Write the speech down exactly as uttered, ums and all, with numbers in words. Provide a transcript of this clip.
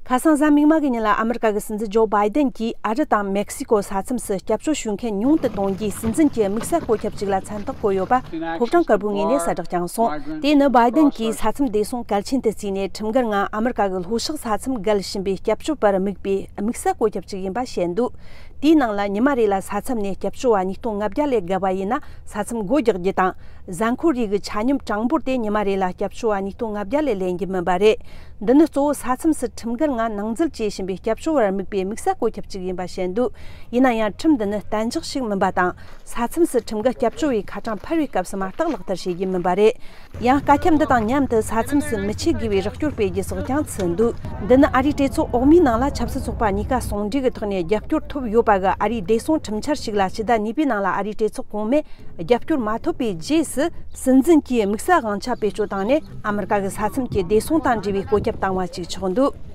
ཁ་སང་གཟའ་མིག་དམར་གྱི་ཉིན་ལ་ཨ་མི་རི་ཀ་གི་སྲིད་འཛིན་ཇོ་བྷའི་ཏན་གྱིས་ཨ་རི་དང་མེག་སི་ཀོ་ས་མཚམས་སུ་སྐྱབས་བཅོལ་ཞུ་མཁན་ཉུང་དུ་གཏོང་རྒྱུའི་སྲིད་འཛིན་གྱི་དམིགས་བསལ་བཀོད་ཁྱབ་ཅིག་ལ་མཚན་རྟགས་བཀོད་ཡོད་པ་ཕོ་བྲང་དཀར་པོའི་ངོས་ནས་གསལ་བསྒྲགས་བསྐྱངས་སོང་། དེ་ནི་བྷའི་ཏན་གྱིས་ས་མཚམས་བདེ་སྲུང་གལ་ཆེན་དུ་བརྩིས་ནས་ཁྲིམས་འགལ་ངང་ཨ་མི་རི་ཀ་གི་ལྷོ་ཕྱོགས་ས་མཚམས་བརྒལ་བཞིན་པའི་སྐྱབས་བཅོལ་བར་དམིགས་པའི་དམིགས་བསལ་བཀོད་ཁྱབ་ཅིག་ཡིན་པ་བཤད་འདུག་དེའི་ནང་ལ་ཉི་མ་རེ་ལ་ས་མཚམས་ནས་སྐྱབས་བཅོལ་བ་ཉིས་སྟོང་ལྔ་བརྒྱ་ལས་བརྒལ་བ་ཡིན་ན་ས་མཚམས་སྒོ་རྒྱག་རྒྱུ་དང་། གཟའ་འཁོར་རེའི་གི་ཆ་སྙོམས་གྲངས་འབོར་དེ་ཉི་མ་རེ་ལ་སྐྱབས་བཅོལ་བ་ཉིས་སྟོང་ལྔ་བརྒྱ་ལས་ལེན་རྒྱུ་མིན་པ་རེད། འདི་ནི་གཙོ་བོ་ས་མཚམས་སུ་ཁྲིམས་འགལ་ངང་ནང་འཛུལ་བྱེད་བཞིན་པའི་སྐྱབས་བཅོལ་བར་དམིགས་པའི་དམིགས་བསལ་བཀོད་ཁྱབ་ཅིག་ཡིན་པ་བཤད་འདུག་ཡིན་ན་ཡང་ཁྲིམས་འདི་ནི་གཏན་འཇགས་ཤིག་མིན་པ་དང་། ས་མཚམས་སུ་ཁྲིམས་འགལ་སྐྱབས་བཅོལ་བའི་ཁ་གྲངས་འཕར་བའི་སྐབས་སུ་མ་རྟགས་ལག་བསྟར་བྱེད་རྒྱུ་མིན་པ་རེད། ཡང་བཀའ་ཁྱབ་འདི་དང་མཉམ་དུ་ས་མཚམས་སུ་མི་ཆེད་དགོས་པའི་རོགས་སྐྱོར་སྤེལ་རྒྱུ་སོགས་ཀྱང་ཚུད་འདུག་འདི་ནི་ཨ་རིའི་གྲོས་ཚོགས་འོག་མའི་ནང་ལ་ཆབ་སྲིད་ཚོགས་པ་གཉིས་ཀ་ཟུང་འབྲེལ་གྱི་ཐོག་ནས་རྒྱབ་སྐྱོར་ཐོབ་ཡོད་པ་གི་ཨ་རིའི་བདེ་སྲུང་ཁྲིམས་འཆར་ཞིག་ལ་ཕྱི་ཟླ་གཉིས་པའི་ནང་ལ་ཨ་རིའི་གྲོས་ཚོགས་གོང་མས་རྒྱབ་སྐྱོར་མ་ཐོབ་པའི་རྗེས་སུ། སྲིད་འཛིན་གྱིས་དམིགས་བསལ་དབང་ཆ་བེད་སྤྱོད་བཏང་ནས་ཨ་མི་རི་ཀ་གི་ས་མཚམས་ཀྱི་བདེ་སྲུང་དང་འབྲེལ་བའི་བཀོད་ཁྱབ་བཏང་བ་ཞིག་ཆགས་འདུག